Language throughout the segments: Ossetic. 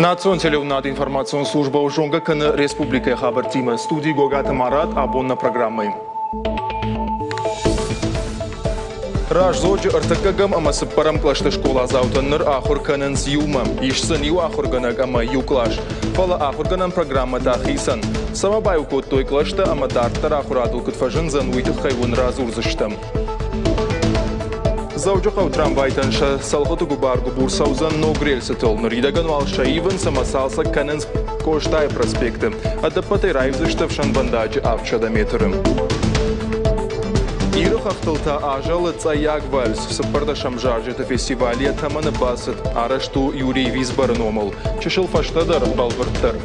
Национ телеуынынады информацион службӕ зонгӕ кӕны республикӕйы хабӕрттимӕ. Студийы Гогаты Марат абон нӕ программӕйы. Раздзоджы ӕртыккӕгӕм ӕмӕ цыппӕрӕм кълӕсты скъоладзаутӕн ныр ахуыр кӕнынц иумӕ. Ис сын иу ахуыргӕнӕг ӕмӕ иу кълас. Фӕлӕ ахуыргӕнӕн программӕтӕ хицӕн. Цӕмӕ баиу кодтой кълӕстӕ ӕмӕ дарддӕр ахуырадыл куыд фӕзындзӕн, уый тыххӕй уын радзурдзыстӕм. Дзӕуджыхъӕуы трамвайтӕн сӕ цӕлхыты гуыбар-гуыбур цӕудзӕн ног рельсытыл. Ныридӕгӕн уал сӕ ивынц ӕмӕ цалцӕг кӕнынц Къостайы проспекты. Ӕдӕппӕтӕй раивдзысты ӕфсӕнвӕндаджы 700 метры. Иры хӕхтыл та азӕлы цъӕйаг вальс. Цыппӕрдӕсӕм зарджыты фестиваль йӕ тӕмӕны бацыд. Арӕзт у Юрий Визборы номыл. Чысыл фӕстӕдӕр, бӕлвырддӕр.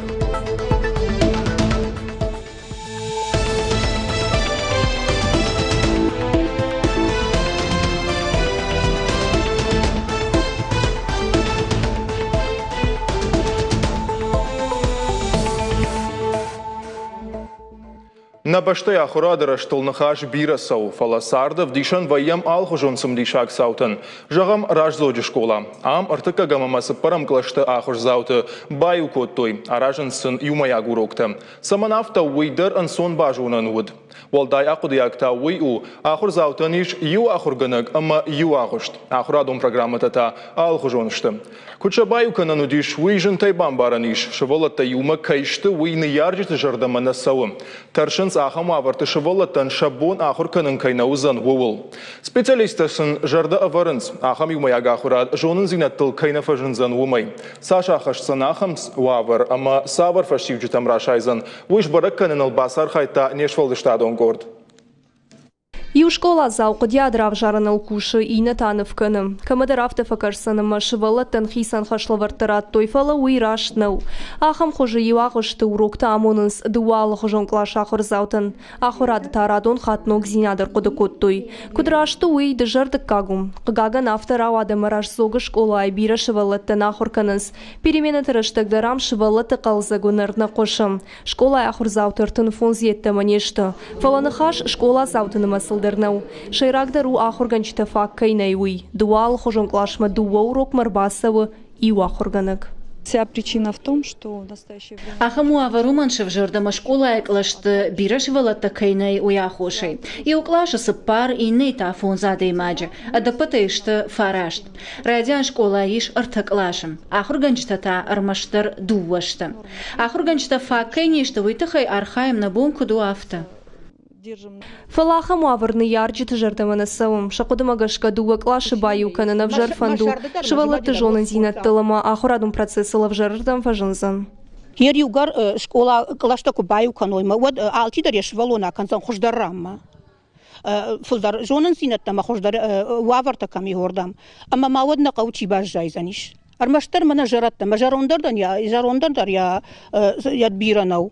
Нӕ бӕстӕйы ахуырады рӕзтыл ныхас бирӕ цӕуы, фӕлӕ царды ӕвдисӕн вӕййӕм алыхуызон цымыдисаг цаутӕн. Зӕгъӕм, Раздзоджы скъола. Ам ӕртыккӕгӕм ӕмӕ цыппӕрӕм кълӕсты ахуырдзауты баиу кодтой, аразынц сын иумӕйаг уроктӕ. Цӕмӕн афтӕ, уый дӕр ӕнцон базонӕн уыд. Уӕлдай ахъуыдыйаг та уый у, ахуырдзаутӕн ис иу ахуыргӕнӕг ӕмӕ иу агъуыст. Ахуырадон программӕтӕ та алыхуызон сты. Куыд сӕ баиу кӕнӕн уыдис, уый зынтӕй бамбарӕн ис. Сывӕллӕттӕ иумӕ кӕй сты, уый ныййарджыты зӕрдӕмӕ нӕ цӕуы. Тӕрсынц, ахӕм уавӕрты сывӕллӕттӕн сӕ бон ахуыр кӕнын кӕй нӕ уыдзӕн, ууыл. Специалисттӕ сын зӕрдӕ ӕвӕрынц, ахӕм иумӕйаг ахуырад зонындзинӕдтыл кӕй нӕ фӕзындзӕн, уымӕй. Цас ахӕсдзӕн ахӕм уавӕр ӕмӕ цавӕр фӕстиуджытӕм расайдзӕн, уый сбӕрӕг кӕныныл бацархайдта не сфӕлдыстадон къорд. Иу скъоладзау хъуыдиад равзарыныл кусы, иннӕ та ныв кӕны. Кӕмӕдӕр афтӕ фӕкӕсдзӕн ӕмӕ сывӕллӕттӕн хицӕн хӕслӕвӕрдтӕ радтой, фӕлӕ уый раст нӕу. Ахӕм хуызы иу агъуысты уроктӕ амонынц дыууӕ алыхуызон къласы ахуырдзаутӕн. Ахуырады та радон хатт ногдзинад ӕрхъуыды кодтой. Куыд раст у, уый дызӕрдыггаг у. Хъыгагӕн, афтӕ рауад ӕмӕ Раздзогы скъолайы бирӕ сывӕллӕттӕ нӕ ахуыр кӕнынц. Переменӕты рӕстӕг дӕр ам сывӕллӕтты хъӕлдзӕг уынӕр нӕ хъуысы. Скъолайы ахуырдзауты 35 йеддӕмӕ не сты. Фӕлӕ ныхас скъоладзауты нымӕцыл дӕр нӕу. Сӕйрагдӕр у, ахуыргӕнджытӕ фаг кӕй нӕй, уый. Дыууӕ алыхуызон къласмӕ дыууӕ урокмӕ ӕрбацӕуы иу ахуыргӕнӕг. Вся причина в том, что в настоящее время... Ахӕм уавӕр уымӕн сӕвзӕрд, ӕмӕ скъолайы кълӕсты бирӕ сывӕллӕттӕ кӕй нӕй, уый аххосӕй. Иу къласы цыппар, иннӕйы та фондз адӕймаджы. Ӕдӕппӕтӕй сты фараст. Райдиан скъолайы ис ӕртӕ къласы, ахуыргӕнджытӕ та ӕрмӕстдӕр дыууӕ сты. Ахуыргӕнджытӕ фаг кӕй не сты, уый тыххӕй архайӕм, нӕ бон куыд у, афтӕ. Фӕлӕ ахӕм уавӕр ныййарджыты зӕрдӕмӕ нӕ цӕуы. Сӕ хъуыдымӕ гӕсгӕ дыууӕ къласы баиу кӕнын ӕвзӕр фӕнд у. Сывӕллӕтты зонындзинӕдтыл ӕмӕ ахуырадон процессыл ӕвзӕрырдӕм фӕзындзӕн. Йе иугӕр скъола кълӕстӕ куы баиу кӕной, уӕд алчидӕр йӕ сывӕллон акӕндзӕн хуыздӕр ранмӕ. Фылдӕр зонындзинӕдтӕ ӕмӕ хуыздӕр уавӕртӕ кӕм и, уырдӕм. Ӕмӕ ма уӕд нӕ хъӕуы чи баззайдзӕнис? Ӕрмӕстдӕр мӕнӕ зӕрӕдтӕ, мӕ зӕронддӕр зӕронддӕр йӕ бирӕ нӕу.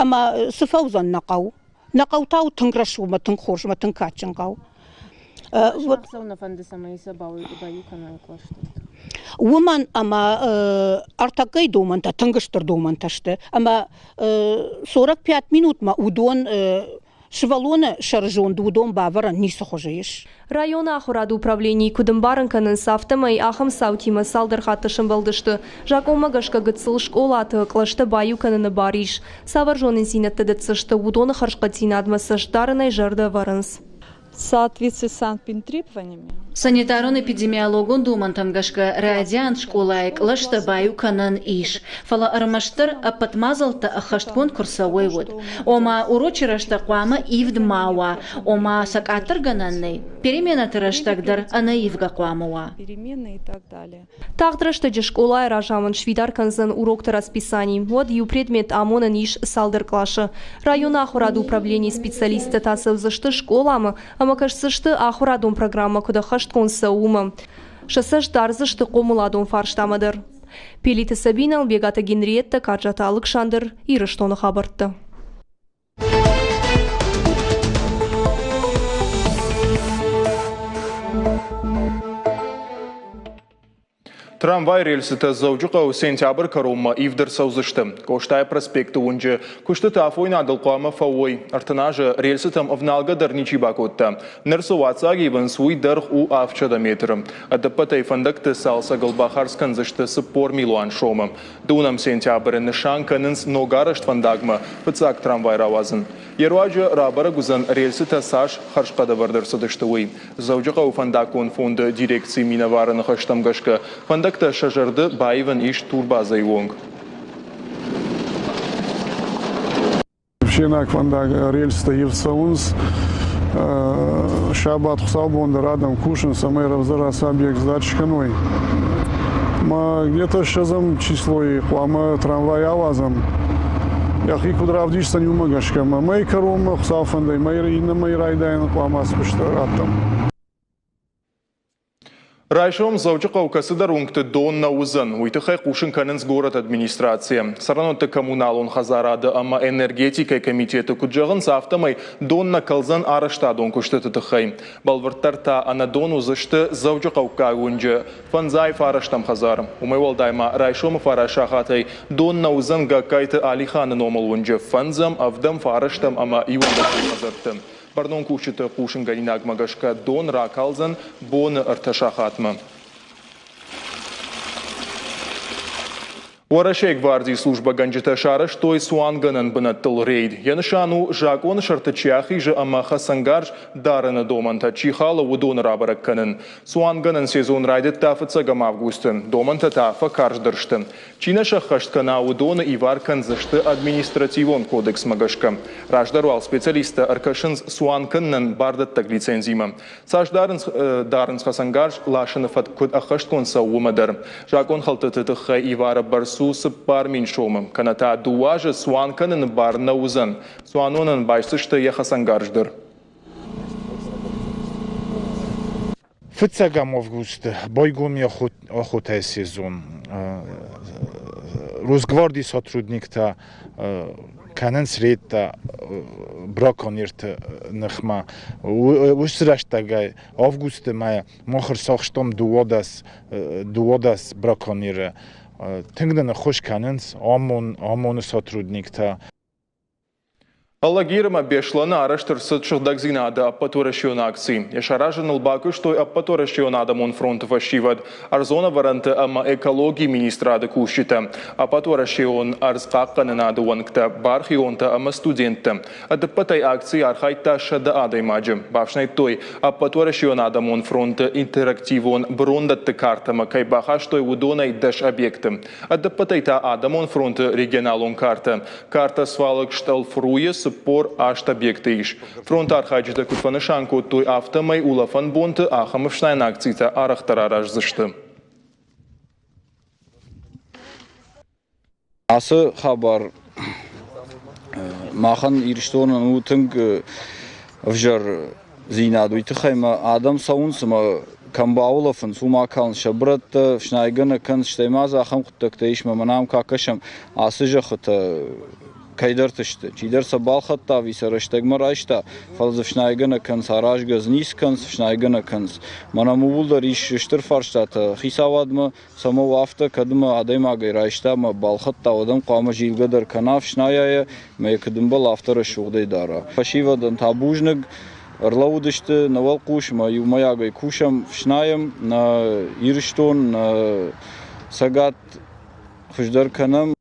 Ӕмӕ цы фӕуыдзӕн нӕ хъӕу? Нӕ хъӕу та у тынг рӕсугъд ӕмӕ тынг хорз ӕмӕ тынг кадджын хъӕу. Цӕуылнӕ фӕнды, цӕмӕй сӕ баиу кӕной кълӕсты? Уымӕн ӕмӕ ӕртӕккӕйы домӕнтӕ тынг стыр домӕнтӕ сты. Ӕмӕ 45 минутмӕ уыдон Сывӕллоны сӕрызонд уыдон бавӕрӕн ницы хуызы ис. Районы ахуырады управленийы куыд ӕмбарын кӕнынц, афтӕмӕй ахӕм цаутимӕ цалдӕр хатты сӕмбӕлдысты. Закъонмӕ гӕсгӕ гыццыл скъолаты кълӕстӕ баиу кӕныны бар ис. Цавӕр зонындзинӕдтӕ дӕтдзысты, уыдоны хӕрзхъӕддзинадмӕ цӕст дарынӕй зӕрдӕ ӕвӕрынц. В соответствии с санэпидтребованиями Санитарон-эпидемиологон домӕнтӕм гӕсгӕ райдиан скъолайы кълӕстӕ баиу кӕнӕн ис, фӕлӕ ӕрмӕстдӕр ӕппӕт мадзӕлттӕ ӕххӕстгонд куы рцӕуой, уӕд. Ома, урочы рӕстӕг хъуамӕ ивд ма уа, ома сӕ къаддӕргӕнӕн нӕй, переменӕты рӕстӕг дӕр ӕнӕивгӕ хъуамӕ уа. Тагъд рӕстӕджы скъолайы разамынд сфидар кӕндзӕн урокты расписани. Уӕд иу предмет амонӕн ис цалдӕр къласы. Районы ахуырады управленийы специалисттӕ та цӕудзысты скъоламӕ ӕмӕ кӕсдзысты, ахуырадон программӕ куыд ӕххӕстгонд цӕуы, уымӕ. Сӕ цӕст дардзысты хъомыладон фарстамӕ дӕр. Пелиты Сабинӕ, Албегаты Генриеттӕ, Карджаты Алыксандр, Ирыстоны хабӕрттӕ. Трамвайы рельсытӕ Дзӕуджыхъӕуы сентябры кӕронмӕ ивд ӕрцӕудзысты. Къостайы проспекты уынджы куыстытӕ афойнадыл хъуамӕ фӕуой. 30 азы рельсытӕм ӕвналгӕ дӕр ничи бакодта. Ныр цы уаццаг ивынц, уый дӕргъ у 700 метры. Ӕдӕппӕтӕй фӕндӕгты цалцӕгыл бахардз кӕндзысты 40 милуан сомы. Дыууынӕм сентябры нысан кӕнынц ногарӕзт фӕндагмӕ фыццаг трамвай рауадзын. Йе руаджы рабӕрӕг уыдзӕн, рельсытӕ цас хӕрзхъӕд ӕвӕрд ӕрцыдысты, уый. Дзӕуджыхъӕуы фӕндаггон фонды дирекцийы минӕвары ныхӕстӕм гӕсгӕ, фӕндӕгтӕ сӕ зӕрды баивӕн ис турбазӕйы онг. Ӕфсӕйнаг фӕндаг рельстӕ ивд цӕуынц. Сабат хуыцаубон дӕр адӕм кусынц, цӕмӕй рӕвдздӕр ацы объект сдача скӕной. Ма где-то ссӕдзӕм числойы хъуамӕ трамвай ауадзӕм. Йӕхи куыд равдисдзӕн, уымӕ гӕсгӕ ӕмӕ мӕйы кӕронмӕ Хуыцау фӕндӕй мӕйы иннӕ мӕйы райдайӕны хъуамӕ ацы куысты раттӕм. Райсом Дзӕуджыхъӕуы кӕцыдӕр уынгты дон нӕ уыдзӕн. Уый тыххӕй хъусын кӕнынц горӕты администрацийӕ. Цӕрӕнуӕтты коммуналон хӕдзарады ӕмӕ энергетикӕйы комитеты куыд зӕгъынц, афтӕмӕй дон нӕ кӕлдзӕн арӕзтадон куыстыты тыххӕй. Бӕлвырддӕр та ӕнӕдон уыдзысты Дзӕуджыхъӕуккаг уынджы фӕндзай фарӕстӕм хӕдзар. Уымӕй уӕлдай ма райсомы фараст сахатӕй дон нӕ уыдзӕн Гагкайты Алиханы номыл уынджы фӕндзӕм, ӕвдӕм, фарӕстӕм ӕмӕ иуӕндӕсӕм хӕдзӕртты. Бӕрнон кусджыты хъусынгӕнинагмӕ гӕсгӕ дон ракалдзӕн боны ӕртӕ сахатмӕ. Уӕрӕсейы гвардийы службӕгӕнджытӕ сарӕзтой цуангӕнӕн бынӕттыл рейд. Йӕ нысан у, закъоны сӕрты чи ахизы ӕмӕ хӕцӕнгарз дарыны домӕнтӕ чи халы, уыдоны рабӕрӕг кӕнын. Цуангӕнӕн сезон райдыдта фыццӕгӕм августы, домӕнтӕ та фӕкарздӕр сты. Чи нӕ сӕххӕст кӕна, уыдоны ивар кӕндзысты административон кодексмӕ гӕсгӕ. Раздӕр уал специалисттӕ ӕркӕсынц цуан кӕнынӕн бардӕттӕг лицензимӕ. Цас дарынц, дарынц хӕцӕнгарз ласыны фӕтк куыд ӕххӕстгонд цӕуы, уымӕ дӕр. Закъонхӕлдтыты тыххӕй ивары бӕрц у 4000 сомы, кӕнӕ та дыууӕ азы цуан кӕныны бар нӕ уыдзӕн. Цуанонӕн байсдзысты йӕ хӕцӕнгарз дӕр. Фыццӕгӕм августы байгом охотӕйы сезон. Росгвардийы сотрудниктӕ кӕнынц рейдтӕ браконьерты ныхмӕ. Уыцы рӕстӕгӕй августы мӕйы мах ӕрцахстам 12 браконьеры. Тынг нын ӕххуыс кӕнынц ОМОН-ы сотрудниктӕ. Алагир ӕмӕ Беслӕны арӕзт ӕрцыд сыгъдӕгдзинады ӕппӕтуӕрӕсеон акци. Йӕ саразыныл бакуыстой Ӕппӕтуӕрӕсеон адӕмон фронты фӕсивӕд, ӕрдзон ӕвӕрӕнты ӕмӕ экологийы министрады кусджытӕ, Ӕппӕтуӕрӕсеон ӕрдзхъахъхъӕнынады уӕнгтӕ, бархионтӕ ӕмӕ студенттӕ. Ӕдыппӕтӕй акцийы архайдта 100 адӕймаджы. Бафснайдтой, Ӕппӕтуӕрӕсеон адӕмон фронты интерактивон бырондӕтты картӕмӕ кӕй бахастой, уыдонӕй 10 объекты. Ӕдыппӕтӕй та Адӕмон фронты регионалон картӕ. Картӕ свалок Шталфруйы 48 объекты ис. Фронты архайджытӕ куыд фӕнысан кодтой, афтӕмӕй улӕфӕн бонты ахӕм ӕфснайӕн акцитӕ арӕхдӕр араздзысты. Ацы хабар махӕн Ирыстонӕн у тынг ӕвзӕрдзинад. Уый тыххӕй ма адӕм цӕуынц ӕмӕ кӕм баулӕфынц, уым акалынц сӕ бырӕттӕ, фснайгӕ нӕ кӕнынц, стӕй ма дзы ахӕм хъуыддӕгтӕ ис, ӕмӕ мӕнӕ ам куы акӕсӕм, ацы зӕххытӕ кӕйдӕрты сты. Чидӕр сӕ балхӕдта ӕви сӕ рӕстӕгмӕ райста, фӕлӕ дзы фснайгӕ нӕ кӕнынц, аразгӕ дзы ницы кӕнынц, фснайгӕ нӕ кӕнынц. Мӕнӕ ууыл дӕр ис стыр фарстатӕ хицауадмӕ, Цӕмӕ у афтӕ, кӕд мӕ адӕймагӕй райста ӕмӕ балхӕдта, уӕд ӕм хъуамӕ зилгӕ дӕр кӕна, ӕфснайа йӕ, ӕмӕ йӕ куыд ӕмбӕлы, афтӕ рӕсугъдӕй дара. Фӕсивӕдӕн та бузныг, ӕрлӕууыдысты нӕ уӕлхъус ӕмӕ иумӕйагӕй кусӕм, фснайӕм, нӕ Ирыстон, нӕ Цӕгат хуыздӕр кӕнӕм.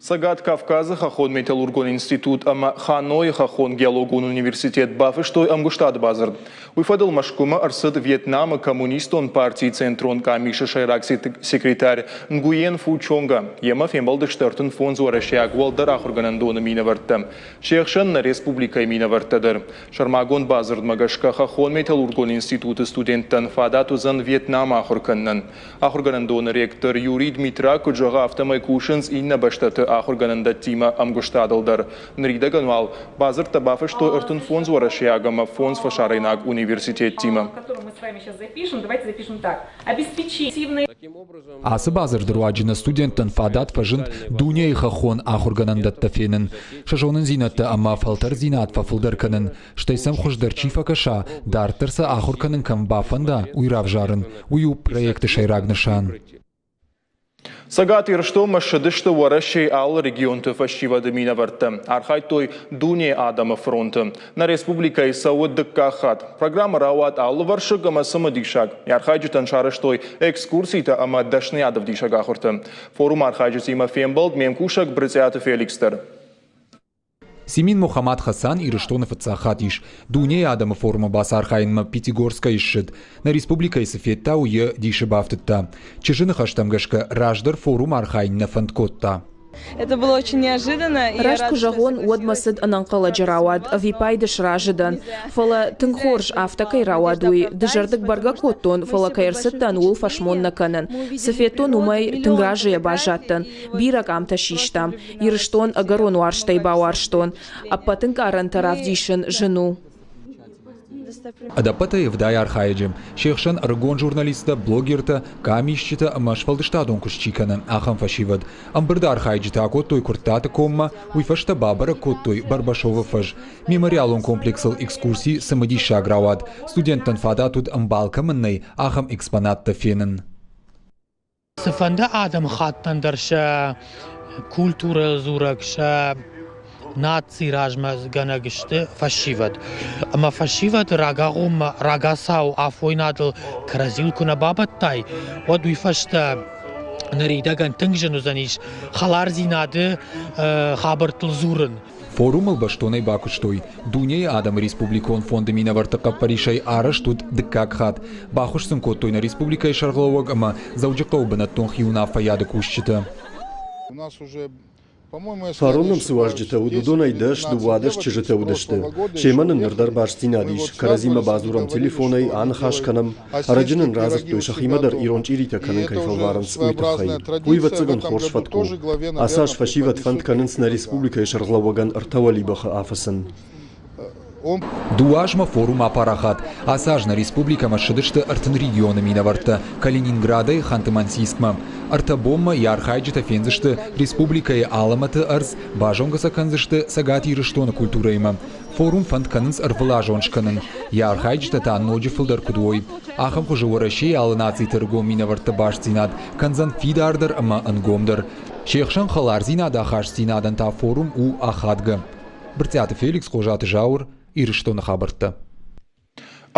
Цӕгат Кавказы хӕххон-металлургон институт ӕмӕ Ханойы хӕххон-геологон университет бафыстой ӕмгуыстады бадзырд. Уый фӕдыл Мӕскуымӕ ӕрцыд Вьетнамы Коммунистон партийы Центрон къамисы сӕйраг секретарь Нгуен Фу Чонга. Йемӕ фембӕлдысты 35 уӕрӕсейаг уӕлдӕр ахуыргӕнӕндоны минӕвӕрттӕ. Се хсӕн нӕ республикӕйы минӕвӕрттӕ дӕр. Сӕрмагонд бадзырдмӕ гӕсгӕ хӕххон-металлургон институты студенттӕн фадат уыдзӕн Вьетнамы ахуыр кӕнынӕн. Ахуыргӕнӕндоны ректор Юрий Дмитрак куыд зӕгъы, афтӕмӕй кусынц иннӕ бӕстӕты ахуыргӕнӕндӕттимӕ ӕмгуыстадыл дӕр. Ныридӕгӕн уал бадзырдтӕ бафыстой 35 уӕрӕсейаг ӕмӕ фондз фӕсарӕйнаг университеттимӕ. Ацы бадзырды руаджы нӕ студенттӕн фадат фӕзынд дунейы хӕххон ахуыргӕнӕндӕттӕ фенын, сӕ зонындзинӕдтӕ ӕмӕ фӕлтӕрддзинад фӕфылдӕр кӕнын, стӕй сӕм хуыздӕр чи фӕкӕса, дарддӕр сӕ ахуыр кӕнын кӕм бафӕнда, уый равзарын. Уый у проекты сӕйраг нысан. Цӕгат Ирыстонмӕ ссыдысты Уӕрӕсейы алы регионты фӕсивӕды минӕвӕрттӕ. Архайдтой дунейы адӕмы фронты. Нӕ республикӕйы цӕуы дыккаг хатт. Программӕ рауад алывӕрсыг ӕмӕ цымыдисаг. Йӕ архайджытӕн сарӕзтой экскурситӕ ӕмӕ дӕсныйадӕвдисӕг ахуыртӕ. Форумы архайджытимӕ фембӕлд ме мкусӕг Брытъиаты Феликс дӕр. Симин Мохаммад Хасан Ирыстоны фыццаг хатт ис. Дунейы адӕмы форумы бацархайынмӕ Пятигорскӕй ссыд. Нӕ республикӕйы цы федта, уый йӕ дисы бафтыдта. Чызджы ныхӕстӕм гӕсгӕ, раздӕр форум архайын нӕ фӕнд кодта. Это было очень неожиданно. Раст куы зӕгъон, уӕд мӕ цыд ӕнӕнхъӕлӕджы рауад, ӕвиппайды сразы дӕн. Фӕлӕ тынг хорз афтӕ кӕй рауад, уый дызӕрдыг бӕргӕ кодтон, фӕлӕ кӕй ӕрцыдтӕн, ууыл фӕсмон нӕ кӕнын. Цы федтон, уымӕй тынг разыйӕ баззадтӕн. Бирӕ къамтӕ систам. Ирыстон ӕгӕрон уарзтӕй бауарзтон. Ӕппӕт ӕнкъарӕнтӕ равдисын зын у. Ӕдӕппӕтӕй 70 архайӕджы, се хсӕн ӕрыгон журналисттӕ, блогертӕ, къамисджытӕ ӕмӕ сфӕлдыстадон куыст чи кӕны, ахӕм фӕсивӕд. Ӕмбырды архайджытӕ акодтой Куырттаты коммӕ, уый фӕстӕ бабӕрӕг кодтой Барбашовы фӕз. Мемориалон комплексыл экскурси цымыдисаг рауад. Студенттӕн фадат уыд ӕмбал кӕмӕн нӕй, ахӕм экспонаттӕ фенын. Цыфӕнды адӕмыхаттӕн дӕр сӕ культурӕ дзурӕг, сӕ наци размӕгӕнӕг сты фӕсивӕд. Ӕмӕ фӕсивӕды рагагъоммӕ, рагацау афойнадыл кӕрӕдзиуыл куы нӕ бабӕттай, уӕд уый фӕстӕ ныридӕгӕн тынг зын уыдзӕнис хӕлардзинады хабӕрттыл дзурын. Форумыл бӕстонӕй бакуыстой. Дунейы адӕмы республикон фонды минӕвӕртты хъӕппӕрисӕй арӕзт уыд дыккаг хатт. Баххуыс сын кодтой нӕ республикӕйы сӕргълӕууӕг ӕмӕ Дзӕуджыхъӕуы бынӕттон хиуынаффӕйады кусджытӕ. Фарон нӕм цы уазджытӕ уыд, уыдонӕй 10-12 чызджытӕ уыдысты. Семӕ нын ныр дӕр бастдзинад ис, кӕрӕдзимӕ бадзурӕм телефонӕй, аныхас кӕнӕм. Ӕрӕджы нын радзырдтой, сӕхимӕ дӕр ирон чъиритӕ кӕнын кӕй фӕлварынц, уый тыххӕй. Уый, ӕвӕццӕгӕн, хорз фӕтк у. Ацы аз фӕсивӕд фӕнд кӕнынц нӕ республикӕйы сӕргълӕууӕгӕн ӕртӕ уӕлибӕхы афыцын. Дыууӕ азмӕ форум апарахат. Ацы аз нӕ республикӕмӕ ссыдысты 30 регионы минӕвӕрттӕ Калининградӕй Ханты-Мансийскмӕ. Ӕртӕ бонмӕ йӕ архайджытӕ фендзысты республикӕйы алӕмӕты ӕрдз, базонгӕ сӕ кӕндзысты Цӕгат Ирыстоны культурӕимӕ. Форум фӕнд кӕнынц ӕрвылазон скӕнын, йӕ архайджытӕ та ноджы фылдӕр куыд уой. Ахӕм хуызы Уӕрӕсейы алы нациты ӕргом минӕвӕртты бастдзинад кӕндзӕн фидардӕр ӕмӕ ӕнгомдӕр. Се хсӕн хӕлардзинады ахастдзинадӕн та форум у ахадгӕ. Брытъиаты Феликс, Хъозаты Зауыр, Ирыстоны хабӕрттӕ.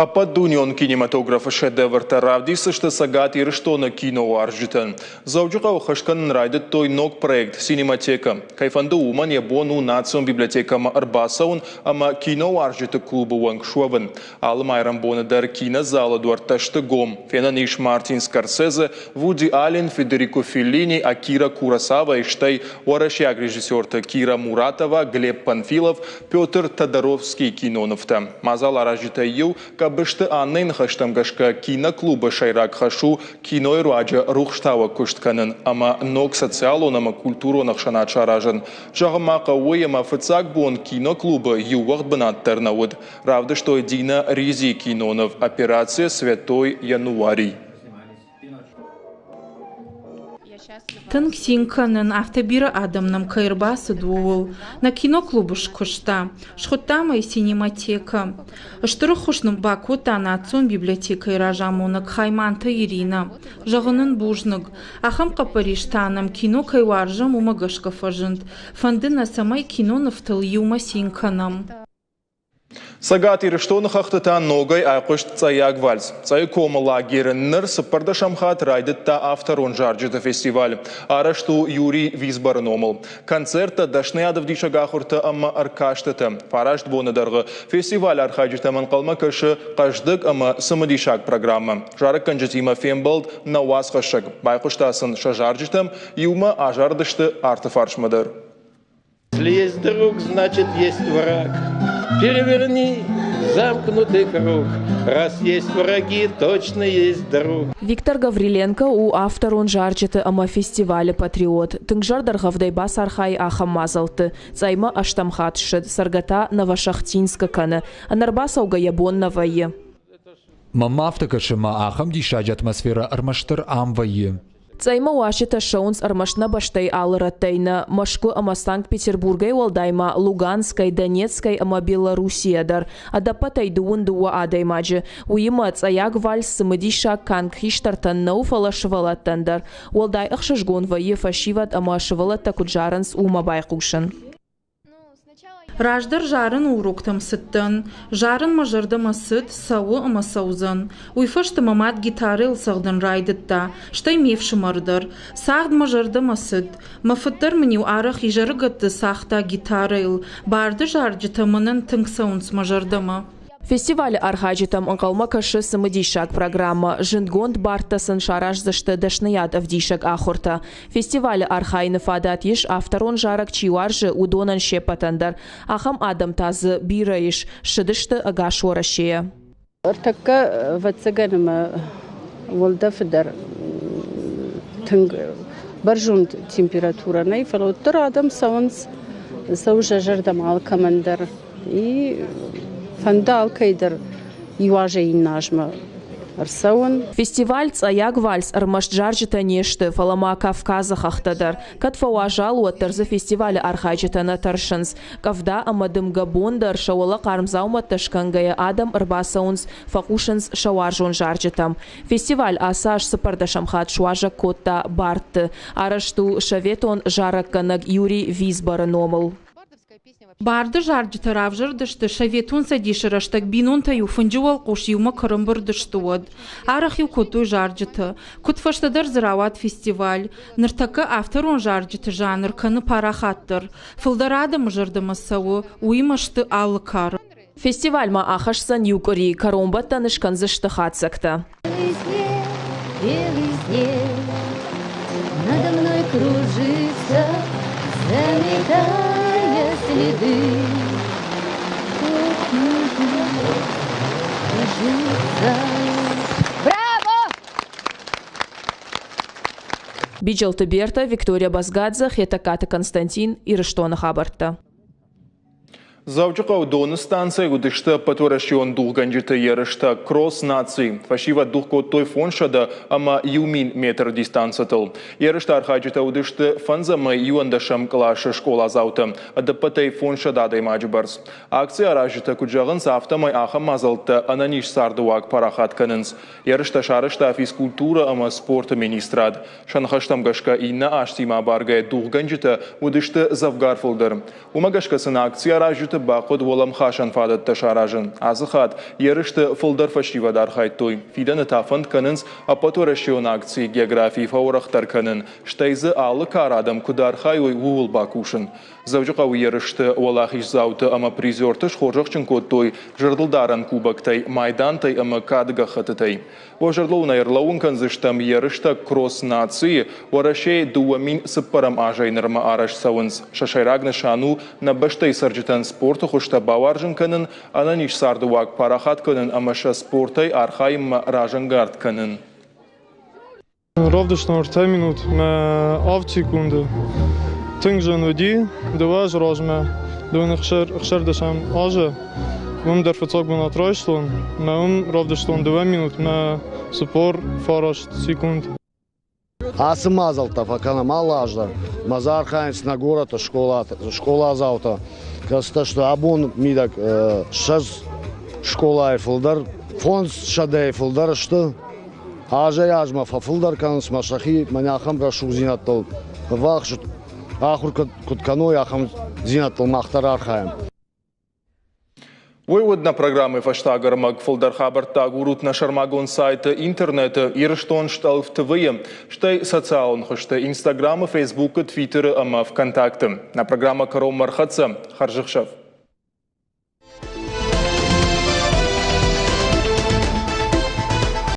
Ӕппӕтдунеон кинематографы шедевртӕ равдисдзысты Цӕгат Ирыстоны киноуарзджытӕн. Дзӕуджыхъӕуы хӕс кӕнын райдыдтой ног проект «Синематекӕ». Кӕй фӕнды, уымӕн йӕ бон у национ библиотекӕмӕ ӕрбацӕуын ӕмӕ киноуарзджыты клубы уӕнг суӕвын. Алы майрӕмбоны дӕр кинозалы дуӕрттӕ сты гом. Фенӕн ис Мартин Скорсезе, Вуди Аллен, Федерико Феллини, Акира Куросавайы, стӕй уӕрӕсейаг режиссерты Кира Муратова, Глеб Панфилов, Петр Тодоровский кинонывтӕ. Мадзал аразджытӕй иу Къӕбысты Аннӕйы ныхӕстӕм гӕсгӕ киноклубы сӕйраг хӕс у кинойы руаджы рухстауӕг куыст кӕнын ӕмӕ ног социалон ӕмӕ культурон ӕхсӕнад саразын. Зӕгъын ма хъӕуы уый, ӕмӕ фыццаг бон киноклубы иу уӕгъд бынат дӕр нӕ уыд. Равдыстой Дина Ризийы киноныв «Операция Святой Януарий». Тынг цин кӕнын, афтӕ бирӕ адӕм нӕм кӕй ӕрбацыд, ууыл. Нӕ киноклубы скуыста. Схуыдтам ӕй Синематекӕ. Стыр ӕххуыс нын бакодта национ библиотекӕйы разамонӕг Хайманты Иринӕ. Зӕгъын ын бузныг. Ахӕм хъӕппӕрис та нӕм кино кӕй уарзӕм, уымӕ гӕсгӕ фӕзынд. Фӕнды нӕ, цӕмӕй кинонывтыл иумӕ цин кӕнӕм. Цӕгат Ирыстоны хӕхты та ногӕй айхъуыст Цъӕйаг вальс. Цъӕйы комы лагеры ныр цыппӕрдӕсӕм хатт райдыдта авторон зарджыты фестиваль. Арӕзт у Юрий Визборы номыл. Концерттӕ, дӕсныйадӕвдисӕг ахуыртӕ ӕмӕ ӕркастытӕ. Фараст боны дӕргъы фестивалы архайджытӕм ӕнхъӕлмӕ кӕсы хъӕздыг ӕмӕ цымыдисаг программӕ. Зарӕггӕнджытимӕ фембӕлд нӕ уацхӕссӕг. Байхъуыста сын сӕ зарджытӕм, иумӕ азардысты арты фарсмӕ дӕр. Если есть друг, значит есть враг. Переверни замкнутый круг. Раз есть враги, точно есть друг. Виктор Гавриленко у авторон зарджыты ӕмӕ фестивалы патриот. Тынг зӕрдӕргъӕвдӕй бацархайы ахӕм мадзӕлтты. Цъӕймӕ ӕстӕм хатт ссыд, цӕргӕ та Новошахтинскы кӕны. Ӕнӕрбацӕугӕ йӕ бон нӕ вӕййы. Мӕнмӕ афтӕ кӕсы, ӕмӕ ахӕм диссаджы атмосферӕ ӕрмӕстдӕр ам вӕййы. Цъӕймӕ уазджытӕ ссӕуынц ӕрмӕст нӕ бӕстӕйы алы рӕттӕй нӕ, Мӕскуы ӕмӕ Санкт-Петербургӕй уӕлдай ма Луганскӕй, Донецкӕй ӕмӕ Белоруссийӕ дӕр. Ӕдӕппӕтӕй 22 адӕймаджы. Уыимӕ, цъӕйаг вальс цымыдисаг канд хистӕртӕн нӕу, фӕлӕ сывӕллӕттӕн дӕр. Уӕлдай ӕхсызгон вӕййы, фӕсивӕд ӕмӕ сывӕллӕттӕ куыд зарынц, уымӕ байхъусын. Раздӕр зарыны уроктӕм цыдтӕн. Зарын мӕ зӕрдӕмӕ цыд, цӕуы ӕмӕ цӕудзӕн. Уый фӕстӕ мӕ мад гитарӕйыл цӕгъдын райдыдта, стӕй ме фсымӕр дӕр. Цагъд мӕ зӕрдӕмӕ цыд. Мӕ фыд дӕр мын-иу арӕх изӕрыгӕтты цагъта гитарӕйыл. Барды зарджытӕ мӕнӕн тынг цӕуынц мӕ зӕрдӕмӕ. Фестивалы архайджытӕм ӕнхъӕлмӕ кӕсы цымыдисаг программӕ. Зындгонд бардтӕ сын сараздзысты дӕсныйад ӕвдисӕг ахуыртӕ. Фестивалы архайыны фадат ис, авторон зарӕг чи уарзы, уыдонӕн се ппӕтӕн дӕр. Ахӕм адӕм та дзы бирӕ ис, ссыдысты ӕгас Уӕрӕсейӕ. Ӕртӕккӕ, ӕвӕццӕгӕн, ӕмӕ уӕлдӕфы дӕр тынг бӕрзонд температурӕ нӕй, фӕлӕ уӕддӕр адӕм цӕуынц, цӕуы сӕ зӕрдӕмӕ алкӕмӕн дӕр. И фӕнды алкӕй дӕр иу азӕй иннӕ азмӕ ӕрцӕуын. Фестиваль «Цъӕйаг вальс» ӕрмӕст зарджытӕ не сты, фӕлӕ ма Кавказы хӕхтӕ дӕр. Кӕд фӕуазал, уӕддӕр дзы фестивалы архайджытӕ нӕ тӕрсынц. Къӕвда ӕмӕ дымгӕ бон дӕр сӕ уӕлӕ хъарм дзаумӕттӕ скӕнгӕйӕ адӕм ӕрбацӕуынц, фӕхъусынц сӕ уарзон зарджытӕм. Фестиваль ацы аз цыппӕрдӕсӕм хатт суазӕг кодта Бардты. Арӕзт у советон зарӕггӕнӕг Юрий Визборы номыл. Барды зарджытӕ равзӕрдысты Советон Цӕдисы рӕстӕг бинонтӕ-иу фынджы уӕлхъус иумӕ куы ӕрӕмбырд сты, уӕд. Арӕх-иу кодтой зарджытӕ. Куыд фӕстӕдӕр дзы рауад фестиваль. Ныртӕккӕ авторон зарджыты жанр кӕны парахатдӕр. Фылдӕр адӕмы зӕрдӕмӕ цӕуы, уыимӕ сты алы кары. Фестиваль ма ахӕсдзӕн иу къуыри, кӕронбӕттӕны скӕндзысты хатдзӕгтӕ. Белый снег надо мной кружится, заметая следы. Браво! Биджелты Берта, Виктория Базгадзе, Хетӕгкаты Константин, Ирыстоны хабӕрттӕ. Дзӕуджыхъӕуы доны станцӕйы уыдысты ӕппӕтуӕрӕсеон дугъгӕнджыты ерыстӕ «Кросс нации». Фӕсивӕд дугъ кодтой 501 000 метры дистанцӕтыл. Ерысты архайджытӕ уыдысты фӕндзӕм иуӕндӕсӕм къласы скъоладзаутӕ, ӕдӕппӕтӕй 500 адӕймаджы бӕрц. Акци аразджытӕ куыд зӕгъынц, афтӕмӕй ахӕм мадзӕлттӕ ӕнӕниз царды уаг парахат кӕнынц. Ерыстӕ сарӕзта физкультурӕ ӕмӕ спорты министрад. Сӕ ныхӕстӕм гӕсгӕ иннӕ азтимӕ абаргӕйӕ дугъгӕнджытӕ уыдысты дзӕвгар фылдӕр. Уымӕ гӕсгӕ сын акци аразджыты бахъуыд уӕлӕмхасӕн фадӕттӕ саразын. Ацы хатт ерысты фылдӕр фӕсивӕд архайдтой. Фидӕны та фӕнд кӕнынц ӕппӕтуӕрӕсеон акцийы географи фӕуӕрӕхдӕр кӕнын, стӕй дзы алы кары адӕм куыд архайой, ууыл бакусын. Дзӕуджыхъӕуы ерысты уӕлахиздзауты ӕмӕ призерты схорзӕхджын кодтой зӕрдылдарӕн кубоктӕй, майдантӕй ӕмӕ кады гӕххӕттытӕй. Уӕ зӕрдыл нӕ ӕрлӕууын кӕндзыстӕм ерыстӕ Кросс нацийы Уӕрӕсейы 2004 азӕй нырмӕ арӕзт цӕуынц. Сӕ сӕйраг нысан у нӕ бӕстӕйы цӕрджытӕн спорты хуызтӕ бауарзын кӕнын, ӕнӕниз цардыуаг парахат кӕнын ӕмӕ сӕ спортӕй архайынмӕ разӕнгард кӕнын. Равдыстон 3 минут мӕ 7 секунды. Тынг зын уыди 2 азы размӕ, 2016 азы. Уым дӕр фыццаг бынат райстон. Мӕ уым равдыстон 2 минут мӕ 49 секунд. Ацы мадзӕлттӕ фӕкӕнӕм алы аз дӕр. Мӕ дзы архайынц нӕ горӕты скъоладзаутӕ, кӕцытӕ сты абон мидӕг 20 скъолайы фылдӕр, 500-ӕй фылдӕр сты. Азӕй-азмӕ фӕфылдӕр кӕнынц мӕ сӕхи мӕнӕ ахӕм рӕсугъддзинӕдтыл ӕввахс ахуыр куыд кӕной, ахӕм дзинӕдтыл мах дӕр архайӕм. Уый уыд нӕ программӕйы фӕстаг ӕрмӕг. Фылдӕр хабӕрттӕ агурут нӕ сӕрмагонд сайты интернеты Ирыстон стъӕлф ТВ-йы, стӕй социалон хызты Инстаграмы, Фейсбукы, Твиттеры ӕмӕ ВКонтакты. Нӕ программӕ кӕронмӕ ӕрхӕццӕ. Хӕрзӕхсӕв!